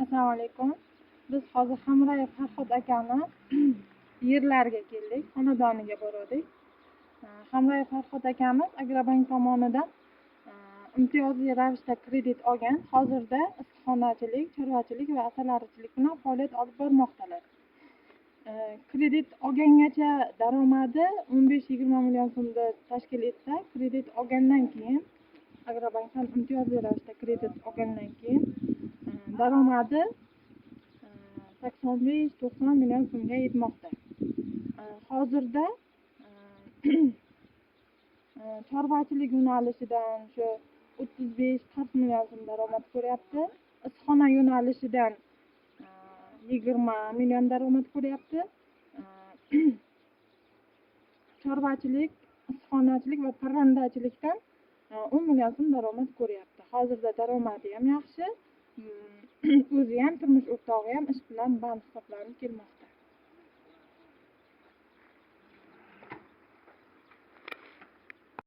Assalomu alaykum. Biz hozir Hamrayev Farhod akani yerlariga keldik, xonadoniga bordik. Hamrayev Farhod akamiz Agrobank tomonidan imtiyozli ravishda kredit olgan. Hozirda issiqxonachilik, chorvachilik va asalarichilik bilan faoliyat olib bormoqdalar. Kredit olgangacha daromadi 15-20 million so'mni tashkil etsa, kredit olgandan keyin, Agrobankdan imtiyozli ravishda kredit olgandan keyin daromadi 85-90 million so'mga yetmoqda. Hozirda chorvachilik yo'nalishidan shu 35-40 million so'm daromad ko'ryapti. Issiqxona yo'nalishidan 20 million daromad ko'ryapti. Chorvachilik, issiqxonachilik va parrandachilikdan 10 million so'm daromad ko'ryapti. Hozirda daromadi ham yaxshi, o'zi ham, turmush o'rtog'i ham ish bilan band hisoblanib kelmoqda.